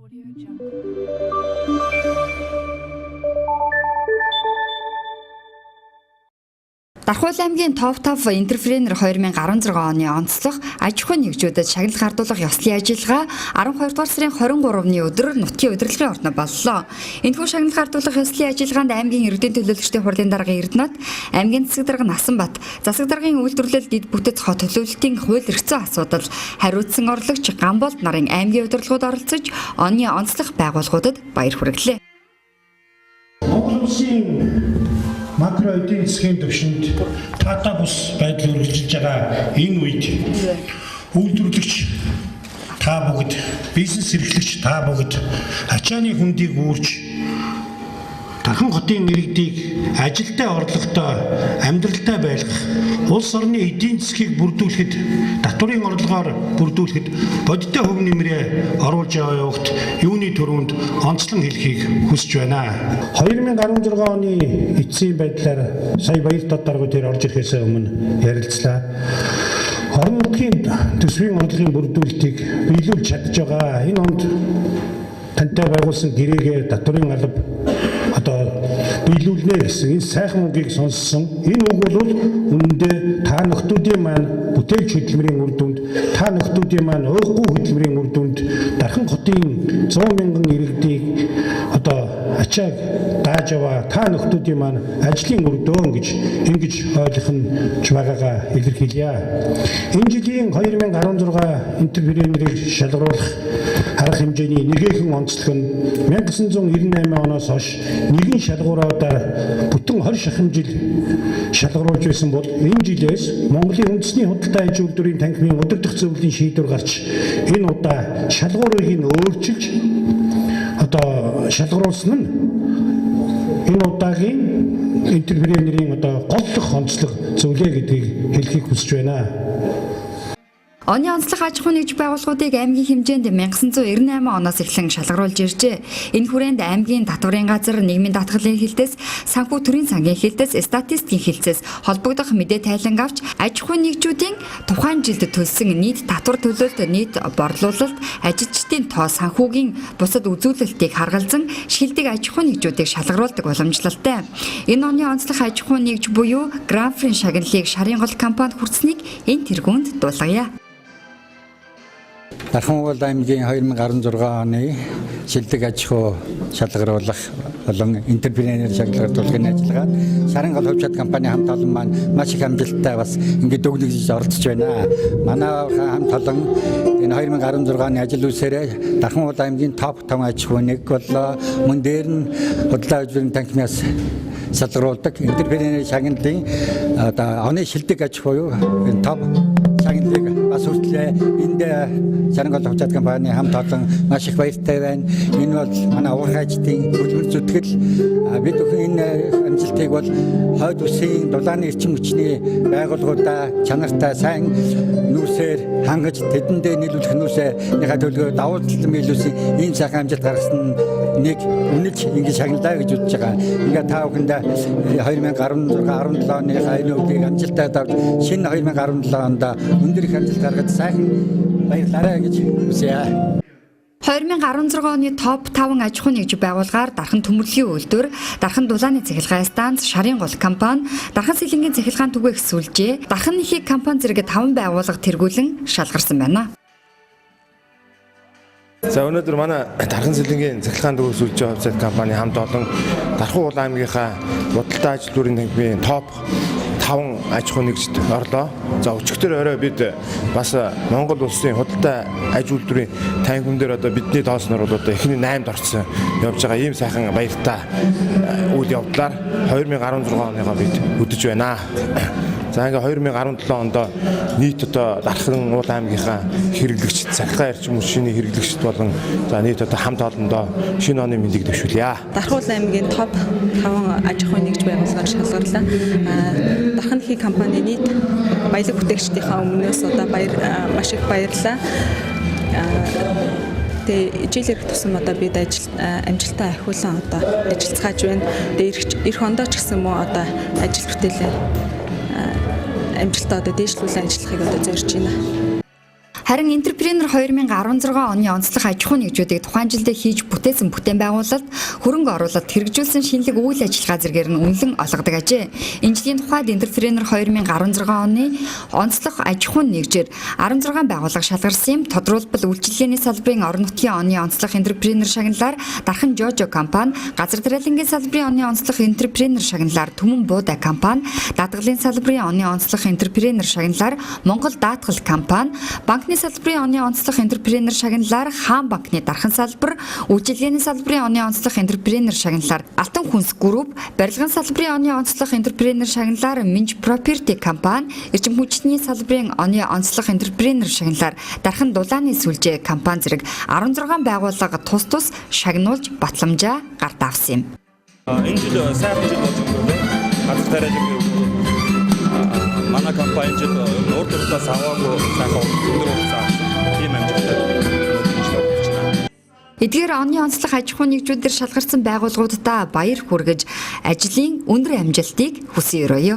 Audio Jungle. Дархуул аймгийн Топ 5 Entrepreneur 2016 оны онцлог аж ахуйн нэгжүүдэд шагнал гардуулах ёслолын ажиллагаа 12 дугаар сарын 23-ны өдөр нутгийн удирдлагын ордонд боллоо. Энэхүү шагнал гардуулах ёслолын ажиллагаанд аймгийн эрдэнэ төлөөлөгчдийн хурлын даргын Эрдэнэт, аймгийн засаг дарга Насанбат, засаг даргын үйлдвэрлэл дэд бүтэц хот төлөвлөлтийн хууль эрх зүйн асуудал хариуцсан орлогч Гамболд нарын аймгийн удирдлагууд оролцож оны онцлог байгууллагуудад баяр хүргэлээ. Монгол улсын макро эдийн засгийн түвшинд таатай бус байдал үргэлжилж байгаа энэ үед үйлдвэрлэгч та бүгд, бизнес эрхлэгч та бүгд ачааны хүндийг үүрч Дархан хотын иргэдийг ажилтай орлоготой, амьдралтай байлгах, улс орны эдийн засгийг бүрдүүлэхэд, татварын орлогоор бүрдүүлэхэд бодиттой хөв нэмрээ оруулж явахт юуны түрүүнд онцлон хэлхийг хүсэж байна. 2016 оны эцсийн байдлаар сая баяр тодорхой дээр орж ирэхээс өмнө ярилцлаа. Орон нутгийн төсвийн орлогын бүрдүүлэлтийг биелүүлж чадж байгаа. Энэ онд тантай байгуулсан гэрээгээ татварын алба одоо биелүүлнэ гэсэн энэ сайхан үгийг сонссон. Энэ үг бол үнэндээ та нөхдүүдийн маань бүтээлч хөдөлмөрийн үр дүнд, та нөхдүүдийн маань уухгүй хөдөлмөрийн үр дүнд Дархан хотын 100 мянган иргэдийг одоо ачааг дааж аваа та нөхдүүдийн маань ажлын үр дүн гэж ингэж ойлгох нь байгаагаа илэрхийлье. Энэ жилийн 2016 энтерпренерийг шалгаруулах арга хэмжээний нэгэхэн онцлог нь 1998 оноос хойш нэгэн шалгуураар бүтэн 20 шахам жил шалгаруулж байсан бол энэ жилээс Монголын үндэсний худалдаа аж үйлдвэрийн танхимын удирдах зөвлөлийн шийдвэр гарч энэ удаа шалгуурыг нь өөрчилж одоо шалгаруулсан нь энэ удаагийн энтерпренерийн одоо голлох онцлог зөвлөө гэдгийг хэлхийг хүсэж байна. Оны онцлог аж ахуйн нэгж байгууллагуудыг аймгийн хэмжээнд 1998 оноос эхлэн шалгаруулж иржээ. Энэ хүрээнд аймгийн татварын газар, нийгмийн даатгалын хилтэс, санхүү төрийн сангийн хилтэс, статистикийн хилцээс холбогдох мэдээ тайланг авч аж ахуйн нэгжүүдийн тухайн жилд төлсөн нийт татвар төлөлт, нийт борлуулалт, ажилчдын тоо, санхүүгийн бусад үзүүлэлтийг харгалзан шилдэг аж ахуйн нэгжүүдийг шалгаруулдаг уламжлалтай. Энэ оны онцлог аж ахуйн нэгж буюу Гран-прийн шагналыг шарын гол компанид хүртсэнийг энэ тэргуунд дуулгая. Дархан уул аймгийн 2016 оны шилдэг аж ахуй шалгаруулах болон энтерпренер шалгаруулахын ажиллагаанд Шарын гол хувьчаад компани хамт олон маань маш их амжилттай бас ингээд дүгнэгдэж оролцож байна. Манай хамт олон энэ 2016 оны ажил үйлсээрээ Дархан уул аймгийн топ 5 аж ахуй нэг боллоо. Мөн дээр нь худалдаа үйлдвэрийн танхимаас шалгаруулдаг энтерпренер шагналын одоо оны шилдэг аж ахуй буюу энэ топ шагналыг бас хүртлээ. Энд Шарын гол хувьцаат компани хамт олон маш их баяртай байна. Энэ бол манай уурхайчдын хөдөлмөр зүтгэл. Бид бүхэн энэ амжилтыг бол хойд үсгийн дулааны эрчим хүчний байгууллагуудаа чанартай сайн нүүрсээр хангаж тэдэндээ нийлүүлэх нүүрсийнхаа төлөвлөгөө давуу талан биелүүлсэн ийм сайхан амжилт гаргасан нэг үнэлж ингэж шагналаа гэж үзэж байгаа. Ингээд та бүхэндээ 2016 17 оны энэ өвдгийг амжилттай давж шинэ 2017 онд өндөр их амжилт гаргаж сайхан баярлалаа гэж хүсье. 2016 оны топ 5 аж ахуйн нэгж байгууллагаар Дархан төмөрлөгийн үйлдвэр, Дархан дулааны цахилгаан станц, Шарын гол компани, Дархан сэлэнгийн цахилгаан түгээх сүлжээ, Дархан нэхийг компани зэрэг 5 байгууллага тэргүүлэн шалгарсан байна. За өнөөдөр манай Дархан сэлэнгийн цахилгаан түгээх сүлжээ хувьцаат компани хамт олон Дархан уул аймгийнхаа худалдаа аж үйлдвэрийн танхимын топ 5 аж ахуйн нэгжид орлоо. За өчигдөр орой бид бас Монгол улсын худалдаа аж үйлдвэрийн танхим дээр одоо бидний тоосноор бол одоо эхний 8-д орсон явж байгаа ийм сайхан баяртай үйл явдлаар 2016 оныхоо бид өдөж байна. За ингээ 2017 онд нийт одоо Дархан уул аймгийнхаа хэрэглэгчид, цахилгаан эрчим хүчний хэрэглэгчид болон за нийт одоо хамт олондоо шинэ оны мэндийг дэвшүүлье. Дархан уул аймгийн топ 5 аж ахуйн нэгж байгууллагаар шалгарлаа. Дархан хий компани нийт баялаг бүтээгчдийнхаа өмнөөс одоо баяр маш их баярлалаа. Тэгээ жил ирэх тусам одоо бид ажил амжилтаа ахиулан одоо ажиллацгааж байна. Тэгээ ирэх ондоо ч гэсэн мөн одоо ажил бүтээлээ амжилтаа одоо дээшлүүлэн ажиллахыг одоо зорж байна. Харин Entrepreneur 2016 оны онцлог аж ахуйн нэгжүүдийг тухайн жилдээ хийж бүтээсэн бүтээн байгуулалт, хөрөнгө оруулалт хэрэгжүүлсэн шинэлэг үйл ажиллагаа зэргээр нь үнэлэн олгодог ажээ. Энэ жилийн тухайд Entrepreneur 2016 оны онцлог аж ахуйн нэгжээр 16 байгууллага шалгарсан юм. Тодруулбал үйлчилгээний салбарын орон нутгийн оны онцлог Entrepreneur шагналаар Дархан Жожо компани, газар дараалангийн салбарын оны онцлог Entrepreneur шагналаар Түмэн Буудай компани, даатгалын салбарын оны онцлог Entrepreneur шагналаар Монгол даатгал компани, банкны салбарын оны онцлог Entrepreneur шагналаар Хаан банкны Дархан салбар, үйлчилгээний салбарын оны онцлог Entrepreneur шагналаар Алтан хүнс групп, барилгын салбарын оны онцлог Entrepreneur шагналаар Минж Property компани, эрчим хүчний салбарын оны онцлог Entrepreneur шагналаар Дархан Дулааны сүлжээ компани зэрэг 16 байгууллага тус тус шагнуулж батламжаа гарт авсан юм. Энэ жил сайхан жил болж өнгөрлөө. Газар тариалангийн манай компани жил урд урдаас аваагүй сайхан өндөр хугацаа авсан. Тийм амжилттай өнөөдөр жил болж байна. Эдгээр оны онцлог аж ахуйн нэгжүүдээр шалгарсан байгууллагуудаа баяр хүргэж ажлын өндөр амжилтыг хүсэн өрөөе.